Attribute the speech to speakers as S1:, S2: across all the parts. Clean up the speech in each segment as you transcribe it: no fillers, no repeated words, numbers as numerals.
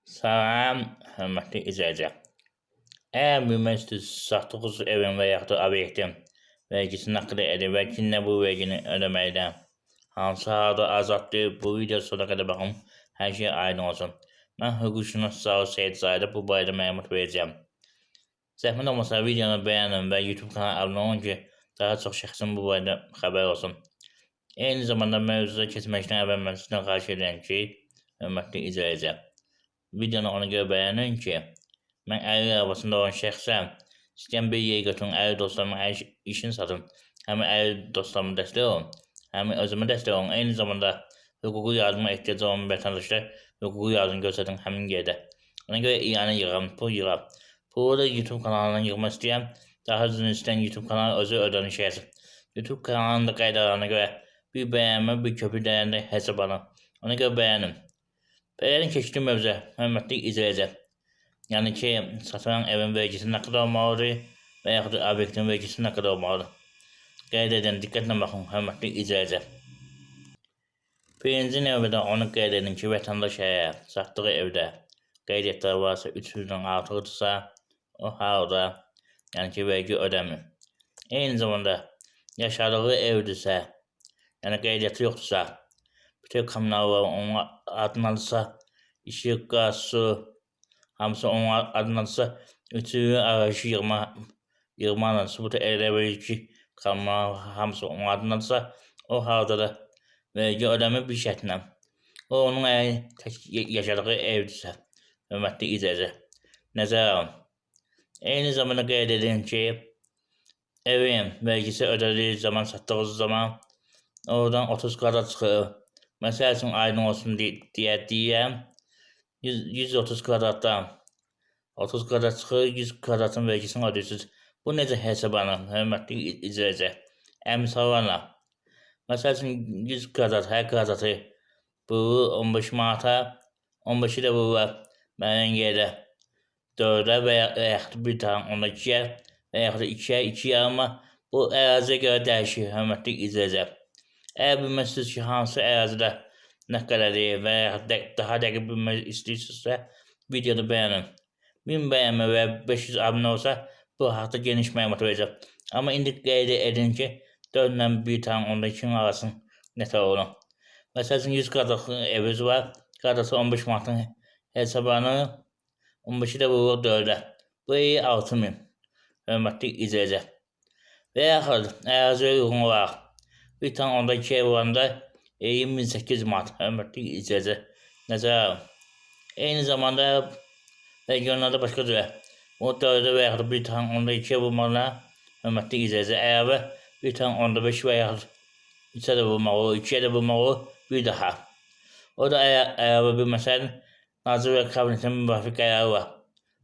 S1: Salam, hörmətli izləyicilər. Əgər bilmək istəyirsiniz, satdığınız evin və yaxud da obyektin vergisini nə qədər edir və kimlər bu vergini ödəməkdən hansı halda azaddır, bu video sonuna qədər baxın, hər şey aydın olsun. Mən hüquqşünas Zaur Seyidzadə bu barədə məlumat verəcəyəm. Zəhmət olmasa videonu bəyənin və YouTube kanalına abunə olun ki, daha çox şəxsin bu barədə xəbər olsun. Eyni zamanda mövzuya keçməkdən əvvəl mən sizdən xahiş edirəm ki, hörmətli izləyicilər, videonu ona görə bəyənin ki, mən əli arabasında olan şəxsəm, istəyən bir yer götürün, əli dostlarımın hər işini satın, həm əli dostlarıma dəstək olun, həm özümə dəstək olun. Eyni zamanda hüquqi yardıma ehtiyacı olan vətəndaşlar hüquqi yardım göstərin həmin yerdə. Ona görə iyanə yığıram, pul yığıram. Pulu da YouTube kanalından yığmaq istəyirəm. Daha uzun istəyən YouTube kanalı özü ödəniş eləsin. YouTube kanalının da qaydalarına görə bir bəyənmə, bir köpük dəyərində hesablanır. Ona görə bəyənin. Bəyənin keçdiyim mövzuya, hörmətli izləyicilər. Yəni ki, satılan evin vergisi nə qədər olmalıdır və yaxud da obyektin vergisi nə qədər olmalıdır. Qeyd edin, diqqətlə baxın, hörmətli izləyicilər. Birinci növbədə onu qeyd edin ki, vətəndaş əgər satdığı evdə qeydiyyatları varsa 300-dən artıqdırsa, o halda yəni ki, vergi ödəmir. Eyni zamanda yaşadığı evdirsə, yəni qeydiyyatı yoxdursa, bütün kommunal onun adınadırsa, işıq, qaz, su, hamısı onun adınadırsa, üçü arayışı yığma bu da elə bilir ki, kommunal hamısı onun adınadırsa, o halda da vergi ödəmir bir şərtlə. O, onun əgər tək yaşadığı evdirsə, hörmətli izləyicilər, nəzərə alın. Eyni zamanda qeyd edin ki, evin vergisi ödədiyi zaman, satdığınız zaman oradan 30 kvadrat çıxır. Məsəl üçün aydın olsun deyə deyirəm. 130 kvadratdan 30 kvadrat çıxır, 100 kvadratın vergisini ödəyirsiniz. Bu necə hesablanır, hörmətli izləyicilər? Əmsallarla. Məsəl üçün 100 kvadrat, hər kvadratı vurur 15 manata, 15-i də vurur müəyyən yerdə 4-ə və yaxud 1,2-yə və yaxud da 2-yə, 2 yarıma, bu əraziyə görə dəyişir, hörmətli izləyicilər. Əgər bilmək istəyirsiniz ki, hansı ərazidə nə qədərdir və yaxud daha dəqiq bilmək istəyirsinizsə, videonu bəyənin. 1000 bəyənmə və 500 abunə olsa, bu haqda geniş məlumat verəcəm. Amma indi qeyd edin ki, 4 ilə 1,2-nin arasını nə olur. Məsəl üçün 100 kvadratlıq eviniz var, kvadratı 15 manatın hesablanır, 15-i də vurur 4-ə. Bu 6000. Hörmətli izləyicilər. Və yaxud əraziyə uyğun olaraq 1,2 vuranda 1800 manat. Hörmətli izləyicilər. Nəzərə alın. Eyni zamanda regionlarda başqa cürə. O 4-ə və yaxud 1,2 vurmaqla, hörmətli izləyicilər, əlavə 1,5 və yaxud 3-ə də vurmaq olur, 2-yə də vurmaq olur, bir daha. O da əlavə bir məsələnin Nazirlər Kabinetinin müvafiq qərarı var.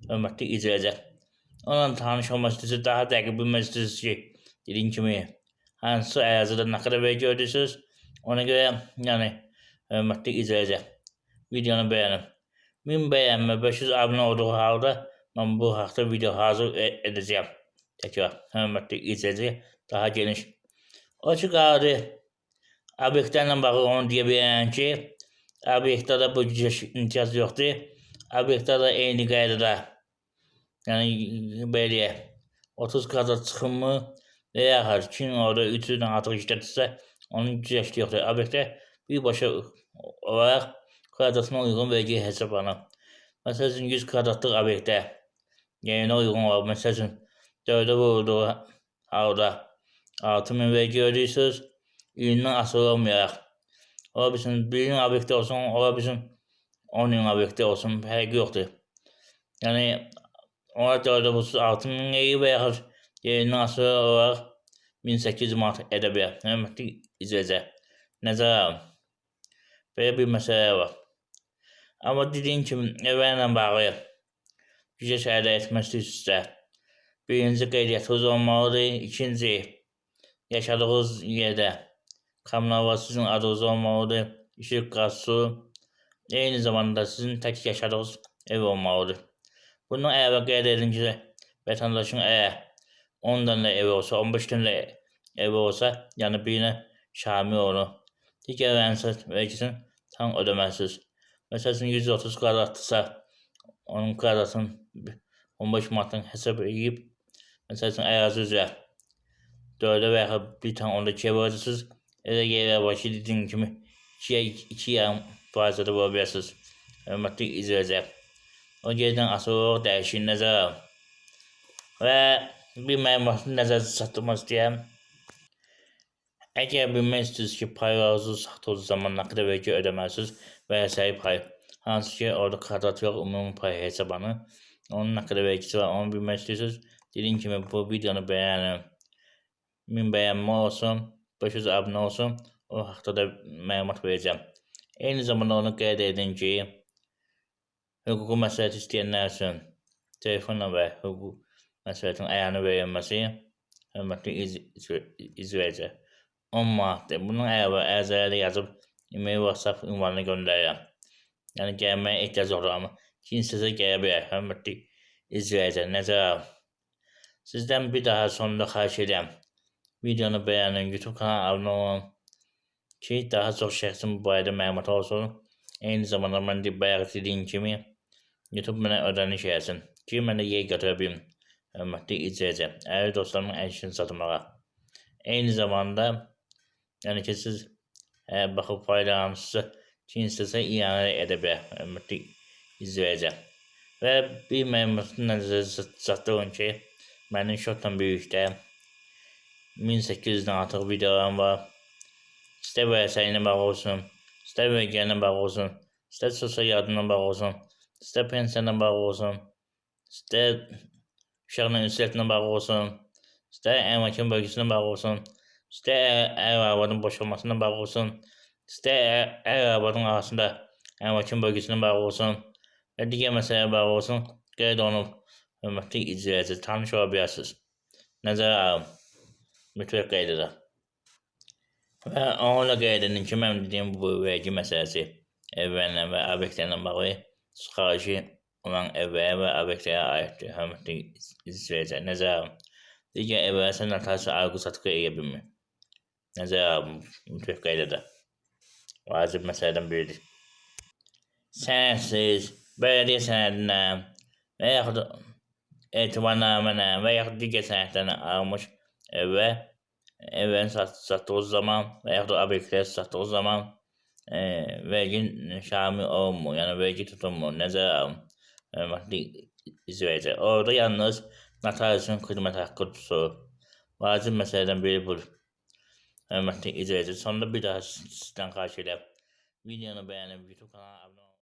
S1: Hörmətli izləyicilər. Onunla tanış olmaq istəyirsiniz, daha dəqiq bilmək istəyirsiniz ki, dediyim kimi, hansı ərazidə nə qədər vergi ödəyirsiniz, ona görə, yəni, hörmətli izləyicilər, videonu bəyənin. 1000 bəyənmə, 500 abunə olduğu halda mən bu haqda video hazır edəcəyəm. Təkrar, hörmətli izləyicilər, daha geniş. O ki, qaldı, obyektlərlə bağlı onu deyə bilərəm ki, obyektlərdə bu imtiyaz yoxdur. Obyektlərdə eyni qaydada, yəni belə deyək, 30 kvadrat çıxımı və yaxud kim orada 300-dən artıq işlədirsə, onun güzəşti yoxdur. Obyektə birbaşa olaraq kvadratına uyğun vergi hesablanır. Məsəl üçün 100 kvadratlıq obyektə yerinə uyğun olaraq, məsəl üçün 4-ə vurulduğu halda 6000 vergi ödəyirsiniz, ilindən asılı olmayaraq. Ola bilsin 1 ilin obyekti olsun, ola bilsin 10 ilin obyekti olsun, fərqi yoxdur. Yəni ona 4-ə vurursunuz 6000 eyi və yaxud yerindən asılı olaraq 1800 manat edə bilər. Hörmətli izləyicilər, nəzərə alın. Belə bir məsələ var. Amma dediyim kimi, evlərlə bağlı gücəş əldə etmək istəyirsinizsə, birinci qeydiyyatınız olmalıdır, ikinci yaşadığınız yerdə kommunal sizin adınız olmalıdır, işıq, qaz, su, eyni zamanda sizin tək yaşadığınız ev olmalıdır. Bundan əlavə qeyd edin ki, vətəndaşın əgər 10 dənə evi olsa, 15 dənə evi olsa, yəni birinə şamil olur. Digərlərinin isə vergisini tam ödəməlisiniz. Məsəl üçün 130 kvadratdırsa, Onun kvadratın 15 manatdan hesab edib, məsəl üçün ərazi üzrə 4-ə və yaxud 1,2-yə vuracaqsınız. Elə yerə başı dediyim kimi 2-yə 2,5% də vura bilərsiniz. Hörmətli izləyicilər. O yerdən asılı olaraq dəyişir nəzərə alın. Və bir məlumatı nəzərdə çatdırmaq istəyirəm. Əgər bilmək istəyirsiniz ki, paylarınızı satdığınız zaman nə qədər vergi ödəməlisiniz və ya səyi pay, hansı ki orada kvadrat yox, ümumi pay hesablanır. Onun nə qədər vergisi var, onu bilmək istəyirsiniz. Dediyim kimi bu videonu bəyənin. 1000 bəyənmə olsun, 500 abunə olsun, o haqda da məlumat verəcəm. Eyni zamanda onu qeyd edin ki, hüquqi məsləhət istəyənlər üçün telefonla və hüquq məsləhətin ayarını verilməsi hörmətli izləyicilər 10 manatdır. Bunun əlavə ərizələri yazıb e-mail, WhatsApp ünvanına göndərirəm. Yəni gəlməyə ehtiyac yoxdur, amma kim istəsə gələ bilər. Hörmətli izləyicilər, nəzərə alın. Sizdən bir daha sonunda xahiş edirəm. Videonu bəyənin, YouTube kanalına abunə olun ki, daha çox şəxsin bu barədə məlumatı olsun. Eyni zamanda mən də bayaq dediyim kimi YouTube mənə ödəniş eləsin ki, mən də yer götürə bilim. Hörmətli izləyicilər, əziz dostlarımın əşyasını satmağa. Eyni zamanda, yəni ki, siz baxıb faydalanmışsınızsa, kim istəsə ilanə edə bilər. Hörmətli izləyicilər. Və bir məlumatı nəzərə çatdırın ki, mənim şotla birlikdə 1800-dən artıq videolarım var. İstər vərəsəyi ilə bağlı olsun, istər vergi ilə bağlı olsun, istər sosial yardımla bağlı olsun, istər pensiya ilə bağlı olsun, istər uşaqla ünsiyyətlə bağlı olsun, istər əmlakın bölgüsünə bağlı olsun, istər ər arvadın boşanmasına bağlı olsun, istər ər arvadın arasında əmlakın bölgüsünə bağlı olsun və digər məsələyə bağlı olsun, qeyd olunub. Hörmətli izləyicilər, tanış ola bilərsiniz. Nəzərə alın. Mütləq qeyd edirəm. Və onunla qeyd edin ki, mənim dediyim bu vergi məsələsi evlərlə və obyektlərlə bağlı xarici olan evlərə və obyektlərə aiddir. Hörmətli izləyicilər, nəzərə alın. Digər evlərə isə notarius alqı-satqı edə bilmir. Nəzərə alın, mütləq qeyd edirəm. Vacib məsələdən biridir. Sənədsiz, bələdiyyə sənədindən və yaxud etibarnamə və yaxud digər sənədlərlə alınmış evə, evlərin satdığı zaman və yaxud obyektləri satdığı zaman vergi şamil olmur, yəni vergi tutulmur, nəzərə alın. Hörmətli izləyicilər. Orada yalnız notariusun xidmət haqqı tutulur. Vacib məsələdən biri budur. Hörmətli izləyicilər. Sonda bir daha sizdən xahiş edirəm. Videonu bəyənib YouTube kanalına abunə olun.